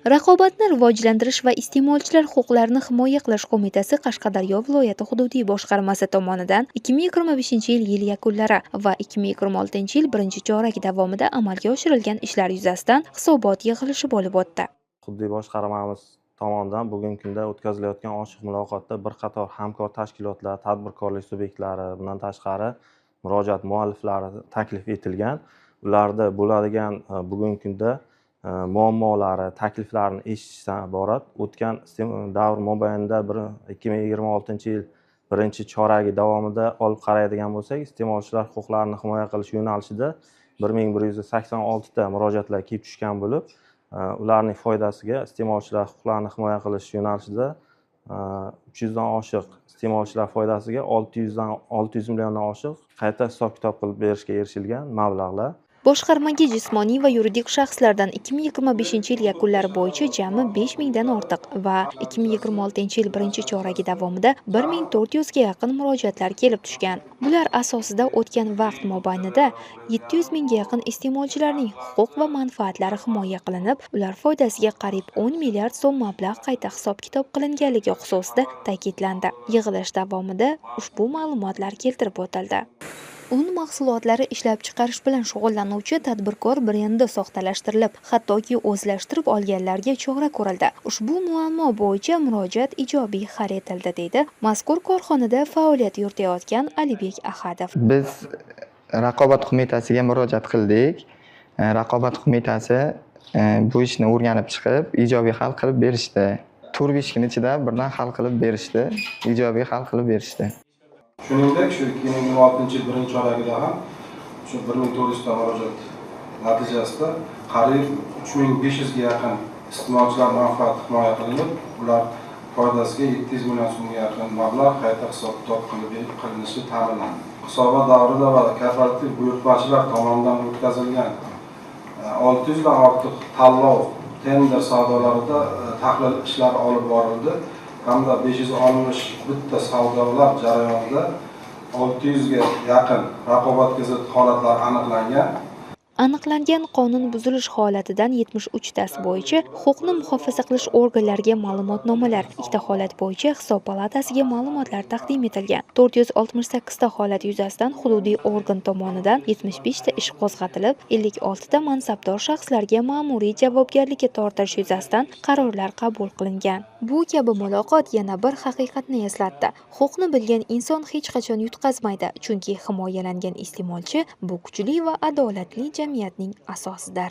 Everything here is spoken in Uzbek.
Raqobatni rivojlantirish va iste'molchilar huquqlarini himoya qilish qo'mitasi Qashqadaryo viloyati hududiy boshqarmasi tomonidan 2025-yil yil yakunlari va 2026-yil birinchi chorak davomida amalga oshirilgan ishlar yuzasidan hisobot yig'ilishi bo'lib o'tdi. Hududiy boshqarmamiz tomonidan bugungi kunda o'tkazilayotgan ochiq muloqotda bir qator hamkor tashkilotlar, tadbirkorlik subyektlari, bundan tashqari murojaat mualliflari taklif etilgan. Ularda bo'ladigan bugungi kunda muammolari, takliflarini eshitishdan iborat. O'tgan davr mobaynida 2026-yil birinchi choragi davomida olib qaraydigan bo'lsak, iste'molchilar huquqlarini himoya qilish yo'nalishida 1186 ta murojaatlar kelib tushgan bo'lib, ularning foydasiga iste'molchilar huquqlarini himoya qilish yo'nalishida 300 dan oshiq iste'molchilar foydasiga 600 milliondan oshiq qayta hisob-kitob qilib berishga erishilgan mablag'lar. Boshqarmaga jismoniy va yuridik shaxslardan 2025-yil yakunlari bo'yicha jami 5000 dan ortiq va 2026-yil birinchi choragi davomida 1400 ga yaqin murojaatlar kelib tushgan. Bular asosida o'tgan vaqt mobaynida 700 mingga yaqin iste'molchilarning huquq va manfaatlari himoya qilinib, ular foydasiga qariyb 10 milliard so'm mablag' qayta hisob-kitob qilinganligi xususida ta'kidlandi. Yig'ilish davomida ushbu ma'lumotlar keltirib o'tildi. Un mahsulotlari ishlab chiqarish bilan shug'ullanuvchi tadbirkor brendi soxtalashtirilib, hattoki o'zlashtirib olganlarga chora ko'rildi. Ushbu muammo bo'yicha murojaat ijobiy hal etildi, deydi mazkur korxonada faoliyat yuritayotgan Alibek Ahadov. Biz Raqobat qo'mitasiga murojaat qildik. Raqobat qo'mitasi bu ishni o'rganib chiqib, ijobiy hal qilib berishdi. 4-5 kun ichida birdan hal qilib berishdi, ijobiy hal qilib berishdi. Shuningdek, shu 2026-yil birinchi choragida ham shu 1400 ta murojaat natijasida qariyb 3500 ga yaqin iste'molchilar manfaati himoya qilinib, ular foydasiga 700 million so'mga yaqin mablag' qayta hisob-kitob qilinishi ta'minlandi. Hisobot davrida va korporativ buyurtmachilar tomonidan o'tkazilgan 600 dan ortiq tanlov tender savdolarida tahlil ishlari olib borildi. Hamda 561 ta savdolar jarayonida 600 ga yaqin raqobatga zid holatlar aniqlangan. Aniqlangan qonun buzilish holatidan 73 tasi bo'yicha huquqni muhofaza qilish organlariga ma'lumotnomalar, 2 ta holat bo'yicha hisob palatasiga ma'lumotlar taqdim etilgan. 468 ta holat yuzasidan hududiy organ tomonidan 75 ta ish qo'zg'atilib, 56 ta mansabdor shaxslarga ma'muriy javobgarlikka tortilish yuzasidan qarorlar qabul qilingan. Bu kabi muloqot yana bir haqiqatni eslatdi. Huquqni bilgan inson hech qachon yutqazmaydi, chunki himoyalangan iste'molchi bu kuchli va adolatli jamiyatning asosidir.